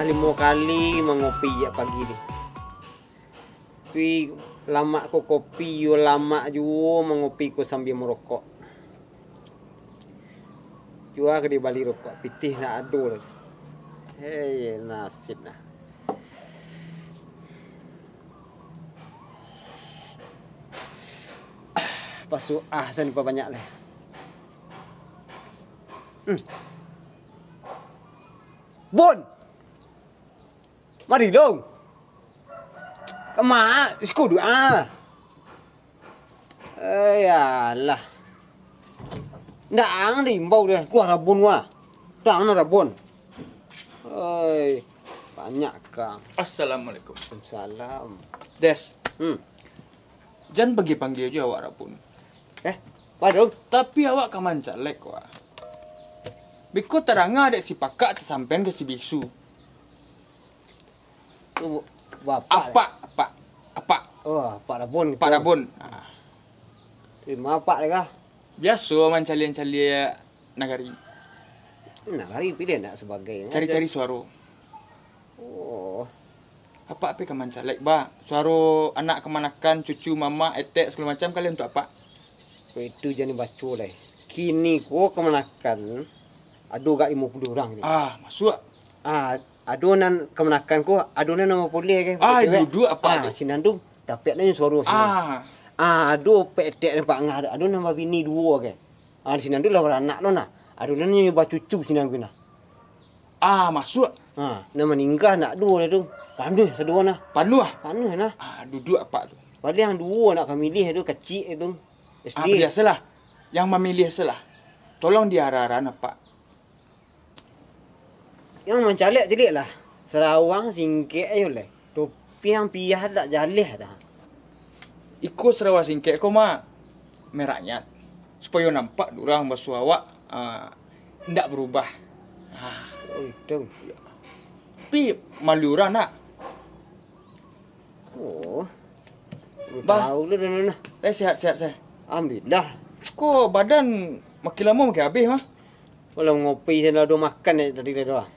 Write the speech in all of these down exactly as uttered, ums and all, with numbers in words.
Limo kali mangopi jak pagi tu. Tapi lamak ko kopi, yo lamak juo mangopi ko sambia marokok. Jua ka dibali rokok, pitih ndak ado lai. Hei, nasib nah. Pasu ah, san dipabanyak lai. Hmm. Bon! Mari dong. Kama? Siko duo ah. Eh, alah. Ndak ang diimbau deh, kuah rabun wah. Dang na rabun. Oi, banyak kang. Assalamualaikum. Salam. Des. Hmm. Jan panggia-panggia jo awak rabun. Eh, padahal. Tapi awak ka mancalek ko ah. Biko taranga dek si pakak tasampean ka si bisu. Tu bapak dek? Apak, apak. Apak. Oh, Pak Rabun. Pak Rabun. Ah. Di ma apak dek kah? Biaso mancalia-calia nagari. Nagari pilih nak sabagai. Cari-cari suaro. Oh. Apak pai ka mancalek, ba. Suaro anak kamanakan, cucu, mamak, etek, sagalo macam, kalian untuak apak. Itu jan dibaco lai. Kini ko kamanakan ado gak limo puluah urang kini. Ah, masuak. Ah, ado nan kamanakan ko, ado nan nan bapolih ke. Ah, cewek. Duduak apak tu. Sinan tu, dapek nan suaro sinan. Ah. Ah, ado petek nan pak ngah, ado nan babini duo ke. Ah, sinan tu lah baranak lo nah. Ado nan nyo bacucu sinan tu nah. Ah, masuak. Ha, nan maningga nak duo lah tu. Panuah sadonyo nah. Panuah? Panuah nah. Ah, duduak apak tu. Paling duo nak kamiliah tu, kacik tu. Ah, S D. Biasolah. Yang mamiliah se lah. Tolong diara-aran apak. Yang mancalek caliak lah. Sarawang singkek ayo leh. Topi yang piah tak jaleh dah. Iko sarawa singkek ko, Mak. Meraknya. Supayo nampak durang basuo awak, ah, ndak barubah. Ah. Oh, itu. Tapi malu urang nak. Oh. Bah. Tahu lu dah, dah, dah. Eh, sehat, sehat, sehat. Alhamdulillah. Kok badan makin lamo makin abih, mah? Walau ngopi sen lah, ado makan dek tadi dah, dah.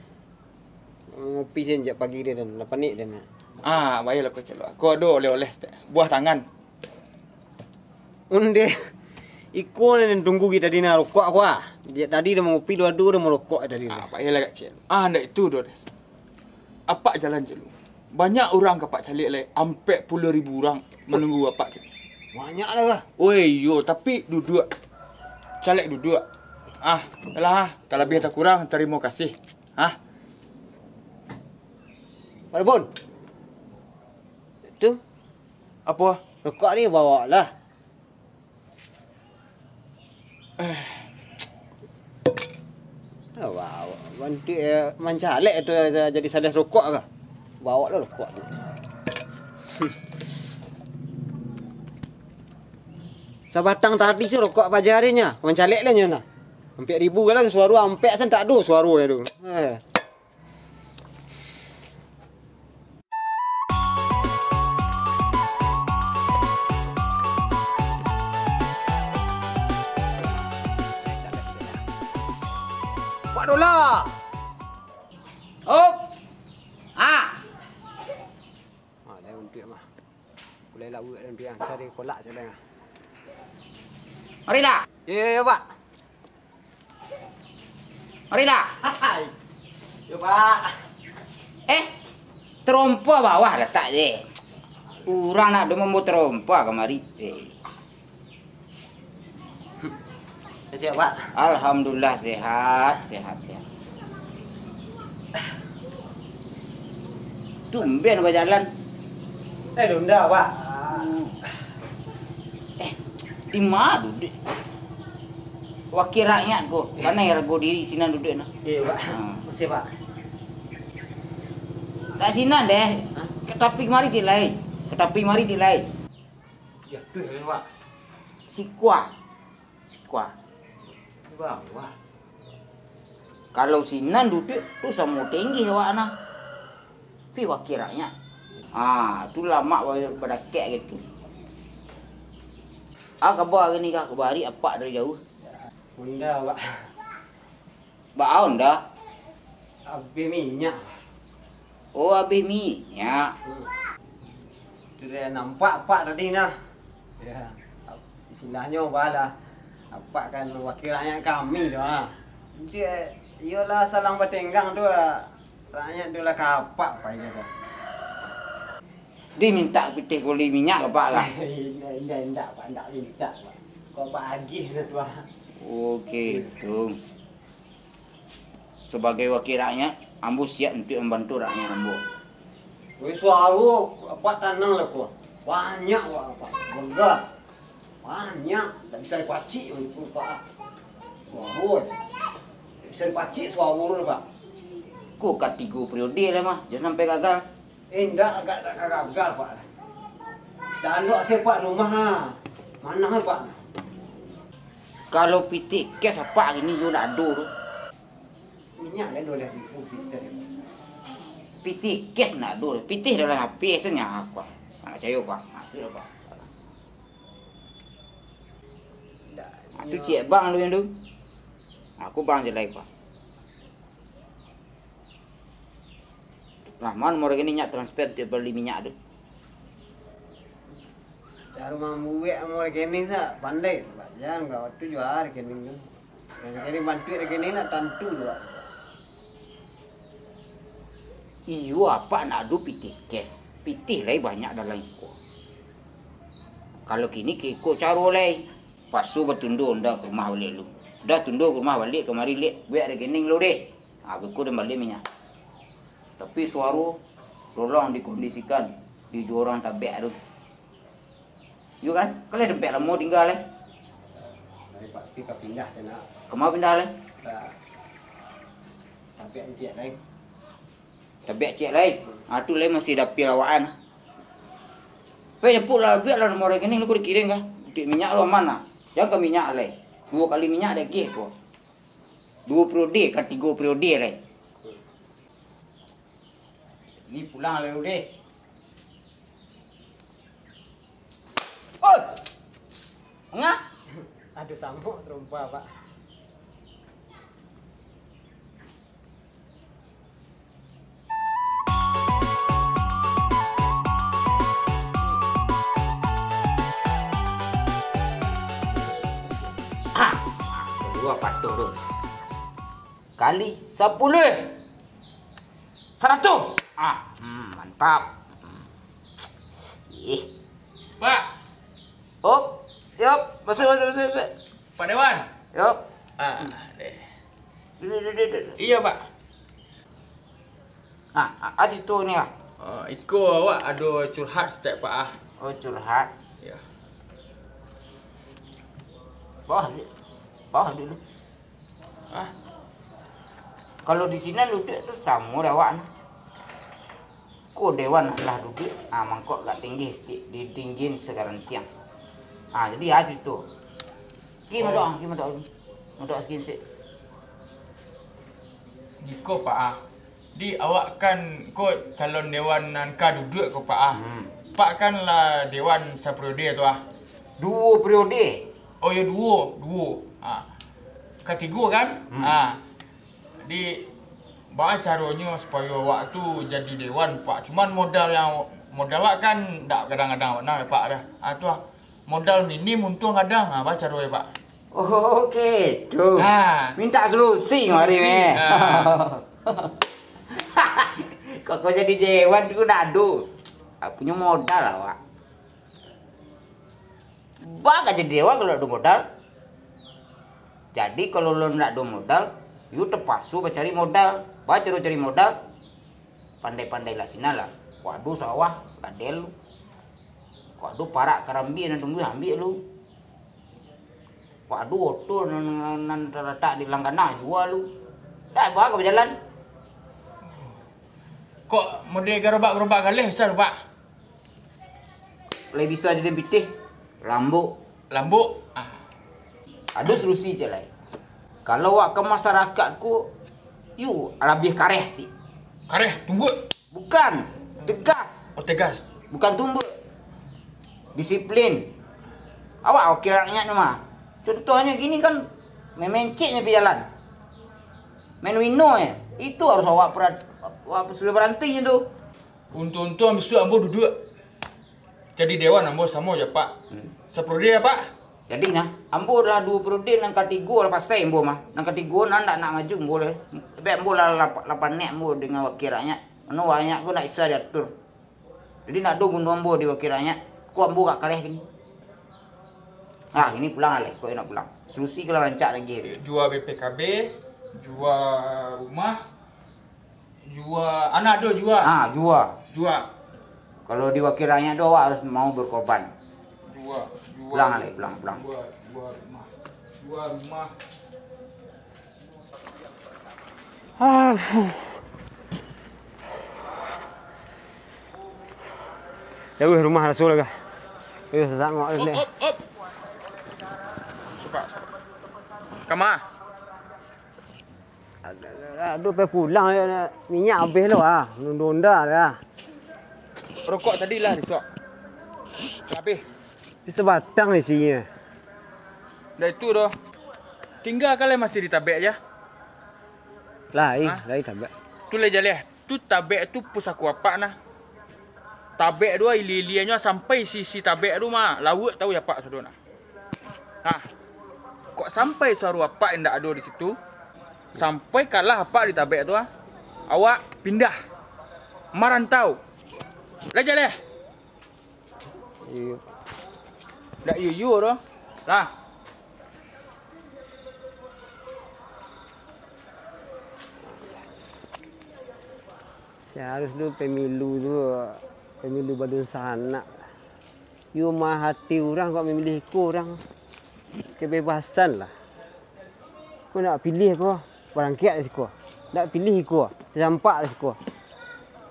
Ngopi sen jak pagi dah, dah, dah panik dah, nak. Ah, baiklah kau celok. Kau ado oleh-oleh setek. Buah tangan. Onde. Iko nan tunggu kita tadi nak rokok aku ah. Dia tadi dah mangopi, dah ado dah marokok tadi. Ah, baiklah kak cel. Ah, ndak itu doh, Des. Apak jalan je lu. Banyak urang ka apak caliak lai, ampek puluah ribu urang manunggu apak kini. Banyak lah kah? Oi, iyo, tapi duduak. Caliak duduak. Ah, alah, ah, talabiah takurang, tarimo kasih. Ah. Pak Rebun. Tu. Apo? Rokok ni bawa lah. Eh. Wah, bantuak, eh, mancalek tu, eh, jadi saleh rokok kah? Bawa lah rokok tu. Sabatang tadi tu rokok paja dia nya. Mancalek lah nyo nah. Ampek ribu lah suaro, ampek sen tak ado suaro tu. Eh. Pak Dola! Op! Ah! Ah, dah untuak mah. Kulai lauak dan piang, sari kolak je lah. Marilah. Yo, yo, yo, Pak. Marilah. Hai. Yo, Pak. Eh, terompa bawah latak je. Urang nak demo terompa kamari. Eh. Sehat, Pak? Alhamdulillah, sehat, sehat, sehat. Tumben bajalan. Eh, Donda, Pak. Eh, di ma duduak? Wakil rakyat ko, kanai rago diri sinan duduak nah. Iyo, Pak. Ha. Makasih, Pak. Tak sinan deh. Hah? Ka tapi mari cik lai. Ka tapi mari cik lai. Jatuah kan, Pak? Siko ah. Siko ah. Di bawah. Kalau sinan duduak tu samo tinggi awak nah. Pi wakil rakyat. Ah, tu lamak ba-, badakek gitu. Ah, kaba hari ni kah, kabari apak dari jauh. Honda, Pak. Baa Honda? Abih minyak. Oh, abih minyak. Hmm. Tu dah nampak Apak tadi nah. Ya. Istilahnyo apalah. Apak kan wakil rakyat kami tu ha. Jadi, iyolah salang batenggang tu ha. Rakyat tu lah ka Apak pai ka tu. Dimintak pitih kuli minyak ka Apak lah. Indak, indak, indak, Pak, indak mintak, Pak. Kok Apak agih tu, Pak. Oke, tu. Sabagai wakil rakyat, ambo siap untuak mambantu rakyat ambo. Weh, suaro Apak tanang lah ko. Banyak wak Apak. Megah. Banyak. Ndak bisa dipacik pun Apak. Suaro. Ndak bisa dipacik suaro tu, Pak. Ko katigo periode lah mah. Jan sampai gagal. Eh, indak, agak, agak gagal, Pak. Talok se, Pak, rumah, ha. Manang, Pak. Kalau pitih kes Apak kini yo ndak ado tu. Minyak kan dua belas ribu liter. Pitih kes ndak ado tu. Pitih dalam H P sajo aku. Ndak picayo aku. Ndak ado, Pak. Ndak, ah, tu yo. Ciek bang lu yang tu. Aku bang je lai, Pak. Lah, ma nomor rekening nyo transfer tiok bali minyak tu? Caro mambuek nomor rekening sa pandai tu, Pak. Jan ka waktu juo rekening tu. Rekening bantuak rekening nak tantu tu, Pak. Iyo, Apak nak ado pitih cash. Pitih lai banyak dalam iko. Kalau kini ka iko caro lai. Paso batundo onda ka rumah baliak lu. Sudah tundo ka rumah baliak, kamari liak, buek rekening lu deh. Ha, beko den bali minyak. Tapi suaro tolong dikondisikan di jurang tabek tu. Iyo kan? Kan lah tabek lamo tingga lai. Dari Pak Pi ka pindah sanak. Kama pindah lai? Ka tabek ciek lai. Tabek ciek lai. Ha, tu lai masih dapil awak an. Pai japuik lah, buek lah nomor rekening lu ko dikirim ka. Untuak minyak lu aman lah. Jan ka minyak lai. Duo kali minyak diagiah ko. Duo periode, ka tigo periode lai. Ni pulang lai lu deh. Oi! Manga? Ado samok tarompa, Pak. Ah, kaduo patuh tu. Kali sapuluah. Saratuih. Ah, hmm, mantap. Hmm. Ih. Pak. Op, yop, masuk, masuk, masuk, masuk. Pak Dewan. Yop. Ah, deh. Duduk, duduk, duduk. Iyo, Pak. Ah, ah, ah, situ ni ah. Oh, iko awak ado curhat saketek, Pak ah. Oh, curhat. Iyo. Bawah dulu. Bawah dulu. Ah. Kalau di sinan duduak tu samo dek awak nah. Ko dewan lah duduak, ah, mangkok agak tinggi saketek, di tinggian sagarantiang. Ah, jadi ah, carito. Gi madok, oh, ah, gi madok, gi madok saketek. Giko, Pak ah. Di awak kan ko calon dewan nan ka duduak ko, Pak ah. Hmm. Pak kan lah dewan saperiode tu ah. Duo periode? Oh yo, duo, duo. Ha. Katigo kan? Hmm. Ha. Di, baa caronyo supayo awak tu jadi dewan, Pak? Cuman modal yang, modal awak kan ndak gadang-gadang bana, Pak, dah. Ha, tu ah. Modal minim, untuang gadang. Ha, baa caronyo, Pak? Oke, tu. Ha. Mintak solusi mari, solusi, meh. Ha. Kok kau jadi dewan tu ndak ado. Ah, punyo modal awak. Baa ka jadi dewan kalau ndak ado modal? Jadi kalau lo ndak ado modal, yo tapaso bacari modal. Baa caro cari modal? Pandai-pandai lah sinan lah. Kok ado sawah, gadel lu. Kok ado parak karambia nan tumbuah, ambiak lu. Kok ado oto nan, nan talatak di langkana, jua lu. Dak, baa ka bajalan. Kok model garobak-garobak galeh bisa tu, Pak? Lai bisa jadi pitih, lambok. Lambok? Ah. Ado solusi ciek lai. Kalau awak ka masarakaik ko, yu, labiah kareh saketek. Kareh, tumbuak? Bukan, tegas. Oh, tegas. Bukan tumbuak. Disiplin. Awak wakil rakyat tu mah. Contohnyo gini kan, memenceknyo pi jalan. Main wino e, itu harus awak perat-, Wah, sudah barantinyo tu. Untuang-untuang bisuak ambo duduak jadi dewan ambo samo jo Apak. Hmm. Saprode, Apak. Jadi nah, ambo lah duo periode, nan katigo lah pasai ambo mah. Nan katigo nan ndak nak maju ambo lai. Sabab ambo lah lap-, lah panek ambo dengan wakil rakyat. Mano banyak ko ndak bisa diatur. Jadi ndak ado guno ambo di wakil rakyat. Ko ambo agak kareh kini. Ah, kini pulang lah, ko nak pulang. Solusi kalau rancak lagi. Jua B P K B, jua rumah, jua, anak ado jua. Ah, jua. Jua. Kalau di wakil rakyat tu awak harus mau berkorban. Jua, jua. Pulang, Alek, pulang, pulang. Jua, jua rumah. Jua rumah. Ah, fuh. Jauah rumah rasul ka. Eh, sasak ngok. Op, op, op. Supak, supak. Kama? Aduh, pai pulang, minyak habih lo ah. Nunda-nunda lah. Rokok tadi lah disuak. Habih. Di sabatang isinyo. Dah itu doh. Tingga kalai masih ditabek ja. Lai, Hah? lai tabek. Tu lai jaleh. Tu tabek tu pusako Apak nah. Tabek tu ilia-ilianyo sampai isi-isi tabek tu mah. Lauak tahu ya Apak sado nah. Nah. Kok sampai suaro Apak indak ado di situ. Sampai kalah Apak ditabek tu ah. Awak pindah. Marantau. Lai jaleh. Iyo. Ndak iyo-iyo doh. Lah. Saharus tu pemilu tu, pemilu badunsanak. Iyo mah hati urang kok mamilih iko urang. Kebebasan lah. Ko nak pilih ko, barangkek dari siko. Nak pilih iko, tadampak dari siko.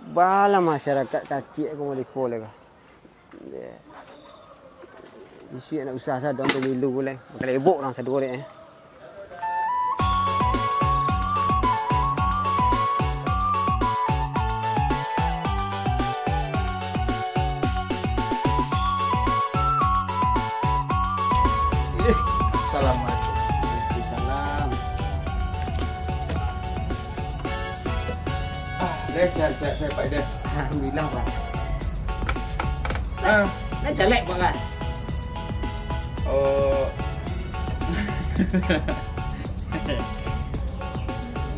Balah masyarakat kacik ko model iko lai ko. Isuak nak usah sado pemilu ko lai. Makan lebok urang sado dek, eh. Assalamualaikum. Waalaikumsalam. Ah, Des, sehat, sehat, sehat, Pak Des. Alhamdulillah, Pak. Ah. Nak jalek, Pak, kan? Oh.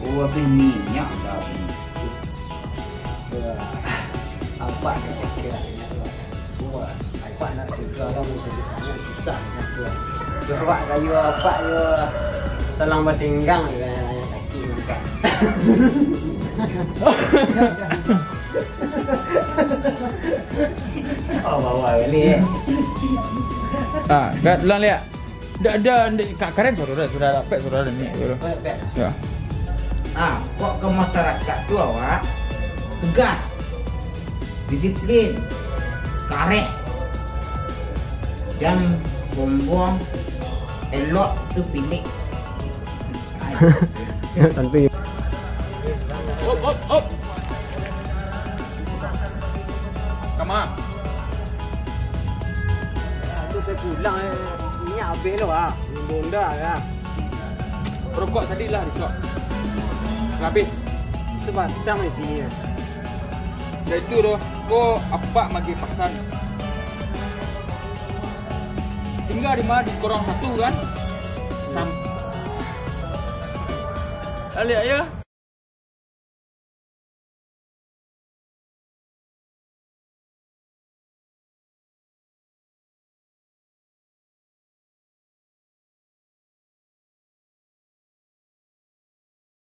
Oh, habis minyak dah habis. Wah, apa dah kira minyak tu? Wah, apa nak cerita dah, mau cerita sangat susah minyak tu. Cuba kayu apa yo? Salang batinggang dengan sakit mangkak. Oh, bawa balik, eh. Ah, kat ulang liak. Dah, dah, dah, ka-, karen sudah, sudah dapek, sudah ada ni, sudah. Oh, dapek. Ya. Ah, kok ke masyarakat tu awak tegas, disiplin, kareh, jan sombong, elok tu pilih. Santuy. Op, op, op. Kama? Aku pai pulang, eh. Minyak habis lo, ah. Honda, ah. Rokok tadi lah disuak. Lah habis. Sabatang isinya. Dah itu doh, ko apak magiah pasan. Tingga di ma, di korong satu kan? Sam-, Alek, yo.